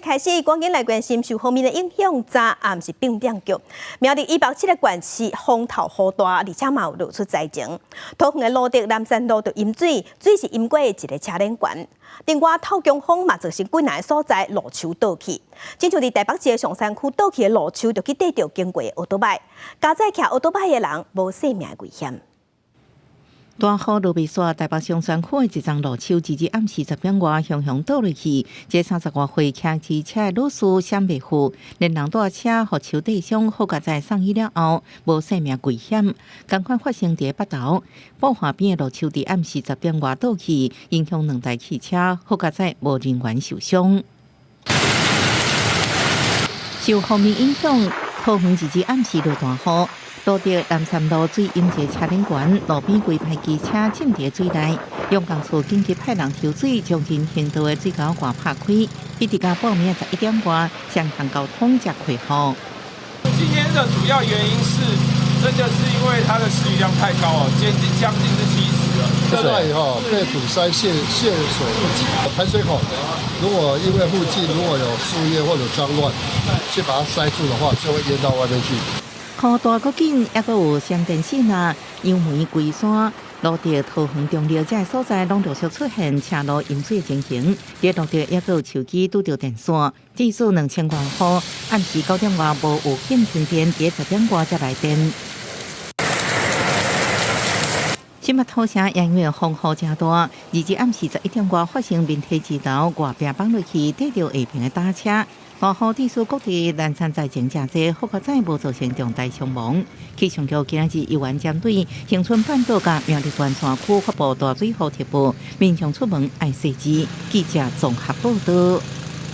開始，趕緊來關心受鋒面的影響，昨暗是變變局。苗栗以北七个縣市風頭雨大，而且嘛有落出災情。桃園的蘆竹南山路就淹水，水是淹過一个車輪懸。另外，透強風嘛造成幾若个所在路樹倒去，親像佇台北市的松山區倒去的路樹，就去綴著經過的歐多擺，駕駛騎歐多擺的人無性命危險。大雨落袂煞，台北松山區的一叢路樹，直至暗時10點外，雄雄倒落去。這30外歲騎機車的女士閃袂赴，連人帶車予樹綴傷，好佳哉送醫了後，無性命危險。仝款發生佇北投，寶華邊的路樹佇暗時十點外倒去，影響兩台汽車，好佳哉無人員受傷。受鋒面影響，桃園直至暗時落大雨。蘆竹南山路水淹一个車輪懸，路邊規排機車浸佇水內，用工處緊急派人抽水，將人行道的水溝蓋拍開，一直到晡暝11點外，雙向交通才恢復。今天的主要原因是，真的是因為它的時雨量太高了，將近是70了。現在哈被堵塞泄水不及，排水口如果因為附近如果有樹葉或者髒亂，去把它塞住的話，就會淹到外面去。雨大閣緊，猶閣有閃電線啊，楊梅龜山、蘆竹、桃園中壢這个所在，攏陸續出現車路淹水的情形。佇蘆竹猶閣有樹枝拄著電線，至少2000外戶，暗時9點外無預警停電，佇10點外才來電。新北土城因為風雨誠大，2日暗時11點外發生民體支樓外壁崩落去，綴著下爿的搭車。大雨致使各地攔山災情誠濟，好佳哉無造成重大傷亡。氣象局今仔日猶原針對恆春半島佮苗栗縣山區發布大水雨特報，民眾出門愛細緻。記者綜合報導。